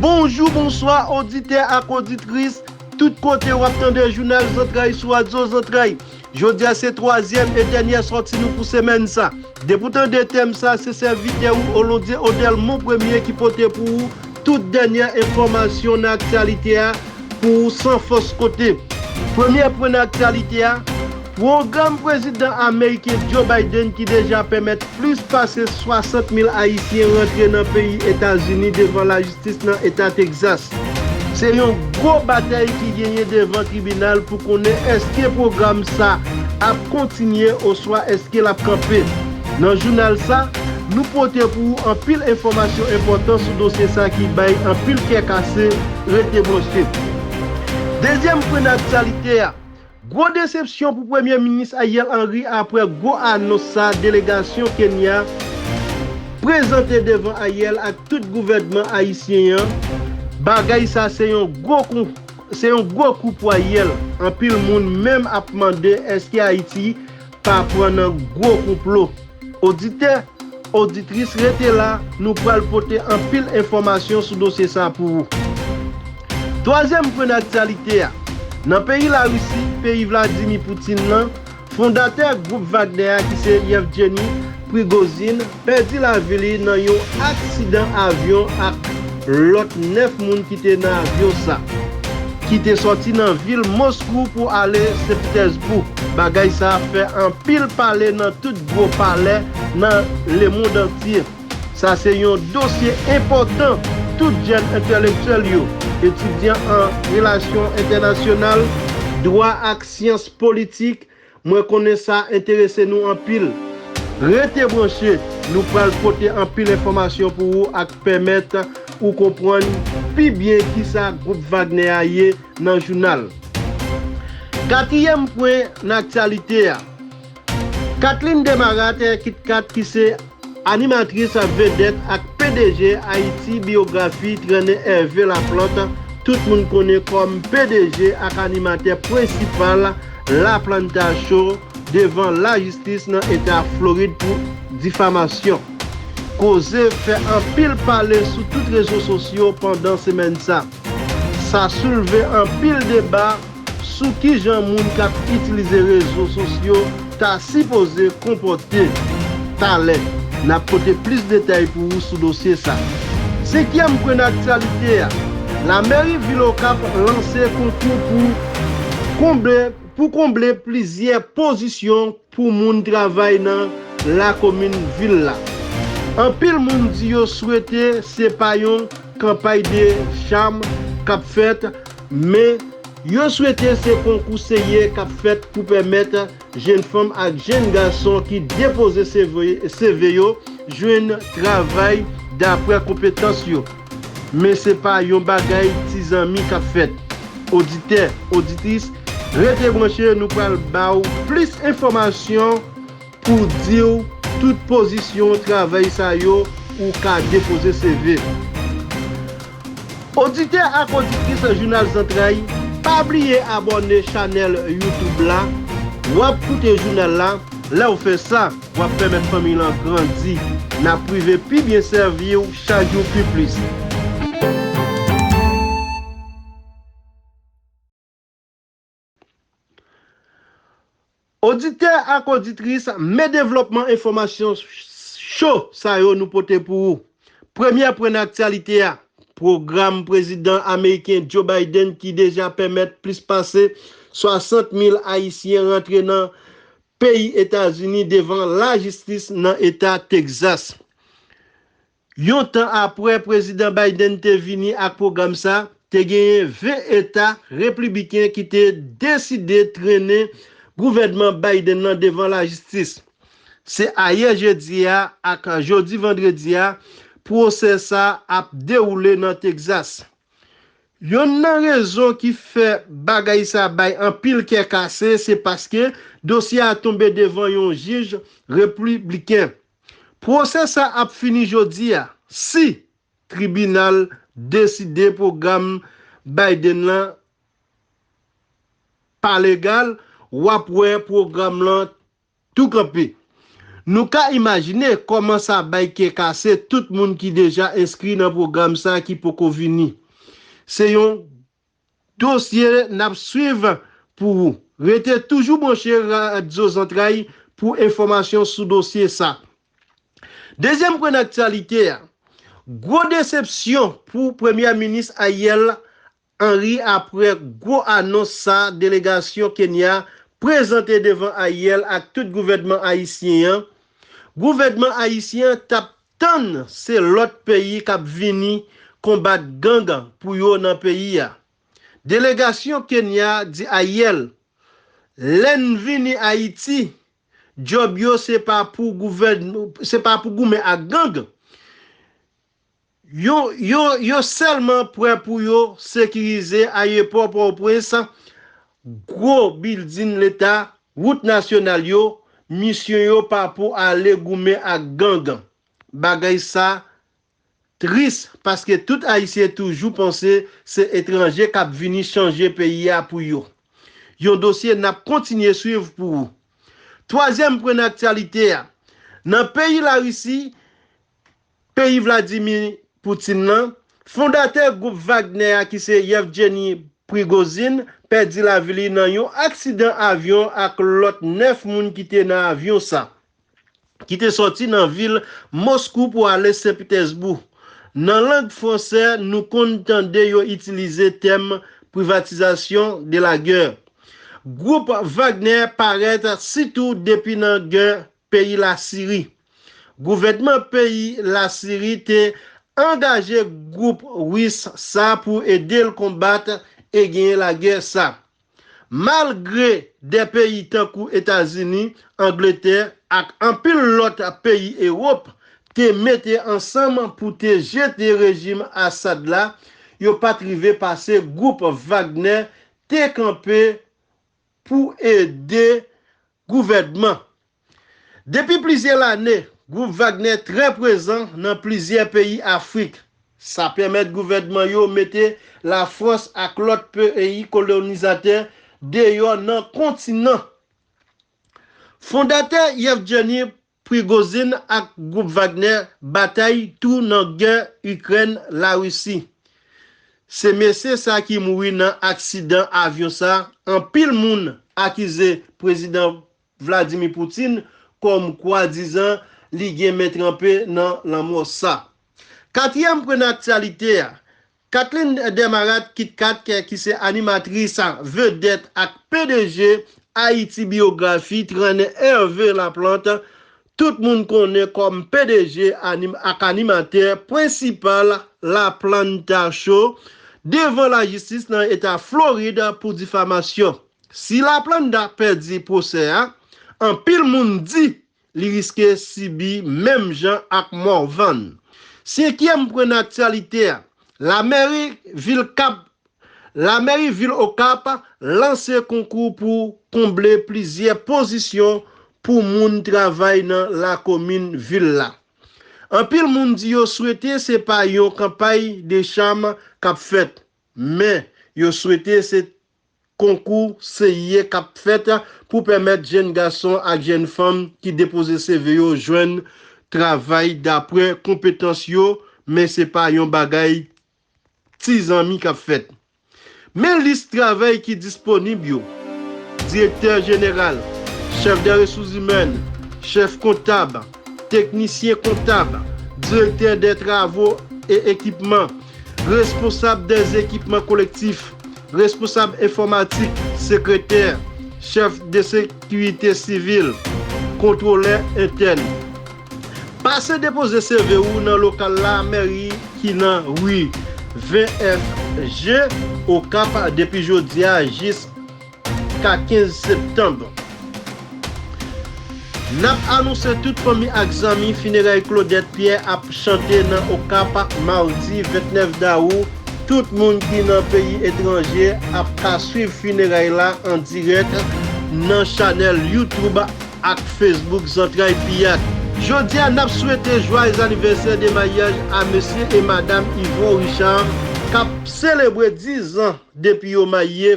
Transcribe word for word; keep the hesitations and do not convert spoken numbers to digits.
Bonjou, bonswa, oditè ak oditris, tout kote w ap tande Jounal Zantray sou Radyo Zantray. Jodi a se twazyèm e dènyè sòti nou pou semèn sa. Depi w tande tèm sa, se sèvitè ou Olondye Odèl Mon Premye ki pote pou ou tout dènyè enfòmasyon nan aktyalite a pou ou san fòs kote. Premye pwen nan aktyalite a, pwogram prezidan ameriken Joe Biden ki deja pèmèt plis pase swasant mil Ayisyen rantre nan peyi Etazini devan lajistis nan eta Texas. Se yon gwo batay ki genyen devan tribinal pou konnen èske pwogram sa ap kontinye oswa èske l ap kanpe. Nan jounal sa, nou pote pou ou anpil enfòmasyon enpòtan sou dosye sa ki bay anpil kè kase. Rete branche. Dezyèm pwen nan aktyalite a, gwo desepsyon pou Premye Minis Ariel Henry apre gwo anons sa delegasyon Kenya prezante devan Ariel ak tout gouvènman ayisyen an. Bagay sa se yon gwo kou, se yon gwo kou pou Ariel. Anpil moun menm ap mande èske Ayiti pa pran nan gwo konplo. Oditè, oditris, rete la, nou pral pote anpil enfòmasyon sou dosye sa pou ou. Twazyèm pwen nan aktyalite a, nan peyi Larisi, peyi Vladimir Putin nan, fondatè gwoup Wagner a ki se Yevgeny Prigozhin pèdi lavi li nan yon aksidan avyon ak lòt nèf moun ki te nan avyon sa, ki te sòti nan vil Moskou pou ale Sen Petèzbou. Bagay sa fè anpil pale nan tout gwo palè nan lemonn antye. Sa se yon dosye enpòtan. Tout jèn entèlektyèl yo, etidyan an relasyon entènasyonal, dwa ak syans politik, mwen konnen sa enterese nou anpil. Rete branche, nou pral pote anpil enfòmasyon pou ou ak pèmèt ou konprann pi byen kisa gwoup Wagner a ye nan jounal. Katriyèm pwen nan aktyalite a, Kathleen Desmarattes Kitkat ki se animatris vedèt ak P D G Haiti Biographie Trennen Hervé Laplante, tout moun konnen kòm P D G ak animatè prensipal La Planta Show devan lajistis nan eta Florid pou difamasyon. Koze fè anpil pale sou tout rezo sosyo pandan semèn sa. Sa soulve anpil deba sou kijan moun k ap itilize rezo sosyo ta sipoze konpòte talè. N ap pote plis detay pou ou sou dosye sa. Senkyèm pwen nan aktyalite a, lameri vil Okap lanse konkou pou konble, pou konble plizyè pozisyon pou moun travay nan lakomin vil la. Anpil moun di yo swete se pa yon kanpay de cham k ap fèt, men yo swete se konkou serye k ap fèt pou pèmèt jèn fanm ak jèn gason ki depoze C V, C V yo jwenn travay dapre konpetans yo. Men se pa yon bagay ti zanmi k ap fèt. Oditè, oditris, rete branche, nou pral ba w plis enfòmasyon pou di w tout pozisyon travay sa yo ou ka depoze C V. Oditè ak oditris Jounal Zantray, pa bliye abòne chanèl YouTube la. W ap koute jounal la. Lè w fè sa, w ap pèmèt fanmi lan grandi. N ap rive pi byen sèvi w chak jou pi plis. Oditè ak oditris, men devlòpman enfòmasyon cho sa yo nou pote pou ou. Premyè pwen nan aktyalite a, pwogram prezidan ameriken Joe Biden ki deja pèmèt plis pase swasant mil Ayisyen rantre nan peyi Etazini devan lajistis nan eta Texas. Yon tan apre Prezidan Biden te vini ak pwogram sa, te genyen ven eta repibliken ki te deside trennen gouvènman Biden nan devan lajistis. Se ayè jedi a ak jodi vandredi a pwosè sa ap dewoule nan Texas. Youn nan rezon ki fè bagay sa bay anpil kè kase, se paske dosye a tonbe devan yon jij repibliken. Pwosè sa ap fini jodi a. Si tribinal deside pwogram Biden lan pa legal, w ap wè pwogram lan tou kanpe. Nou ka imajine kòman sa bay kè kase tout moun ki deja enskri nan pwogram sa ki poko vini. Se yon dosye n ap swiv pou ou. Rete toujou branche Radyo Zantray pou enfòmasyon sou dosye sa. Dezyèm pwen aktyalite a, gwo desepsyon pou Premye Minis Ariel Henry apre gwo anons sa delegasyon Kenya prezante devan Ariel ak tout gouvènman ayisyen an. Gouvènman ayisyen an t ap tann se lòt peyi k ap vini konbat gang pou yo nan peyi a. Delegasyon Kenya di Ariel, lè n vini Ayiti, djòb yo se pa pou gouvèn, se pa pou goumen ak gang. Yo, yo, yo sèlman prè pou yo sekirize ayewopò Pòtoprens, gwo bilding leta, wout nasyonal yo, misyon yo pa pou ale goumen ak gang. Bagay sa tris paske tout Ayisyen toujou panse se etranje k ap vini chanje peyi a pou yo. Yon dosye n ap kontinye swiv pou ou. Twazyèm pwen aktyalite a, nan peyi Larisi, peyi Vladimir Putin nan, fondatè gwoup Wagner a ki se Yevgeny Prigozhin pèdi lavi li nan yon aksidan avyon ak lòt nèf moun ki te nan avyon sa, ki te sòti nan vil Moskou pou ale Sen Pitèsbou. Nan lang fransè, nou konn tande yo itilize tèm privatizasyon de la guerre. Gwoup Wagner parèt sitou depi nan gè peyi Lasiri. Gouvènman peyi Lasiri te angaje gwoup ris sa pou ede l konbat e genyen lagè sa. Malgre de peyi tankou Etazini, Angletè ak anpil lòt peyi Ewòp te mete ansanm pou te jete rejim Assad la, yo pa t rive pase gwoup Wagner te kanpe pou ede gouvènman. Depi plizyè lane, gwoup Wagner trè prezan nan plizyè peyi Afrik. Sa pèmèt gouvènman yo mete Lafrans ak lòt peyi kolonizatè deyò nan kontinan. Fondatè Yevgeny Prigozhin ak gwoup Wagner batay tou nan gè Ikrèn-Larisi. Se mesye sa ki mouri nan aksidan avyon sa, anpil moun akize Prezidan Vladimir Putin kòmkwa dizan li gen men tranpe nan lanmò sa. Katriyèm pwen aktyalite a, Kathleen Desmarattes Kitkat, ki se animatris vedèt ak P D G Haïti Biographie, Trennen Hervé Laplante, tout moun konnen kòm P D G anim-, ak animatè prensipal La Planta Show, devan lajistis nan eta Florid pou difamasyon. Si Laplanta pèdi pwosè a, anpil moun di li riske sibi menm jan ak Morvan. Senkyèm pwen aktyalite a, lamèri vil Kap, lamèri vil Okap lanse konkou pou konble plizyè pozisyon pou moun travay nan lakomin vil la. Anpil moun di yo swete se pa yon kanpay de cham k ap fèt, men yo swete se konkou serye k ap fèt pou pèmèt jèn gason ak jèn fanm ki depoze C V yo jwenn travay dapre konpetans yo, men se pa yon bagay ti zanmi k ap fèt. Men lis travay ki disponib yo: direktè jeneral, chèf de resous imèn, chèf kontab, teknisyen kontab, direktè de travo e ekipman, responsab de ekipman kolektif, responsab enfòmatik, sekretè, chèf de sekirite sivil, kontwolè entèn. Pase depoze C V ou nan lokal la mèri ki nan ri ven F G Okap depi jodi a jis ka kenz septanm. N ap anonse tout fanmi ak zanmi fineray Claudette Pierre ap chante nan Okap madi vennèf dawou. Tout moun ki nan peyi etranje ap ka swiv fineray la an dirèk nan chanèl YouTube ak Facebook Zantray Piyat. Jodi a, n ap swete jwayez anivèsè de maryaj a mesye e madanm Yvon Richard k ap selebre diz an depi yo marye.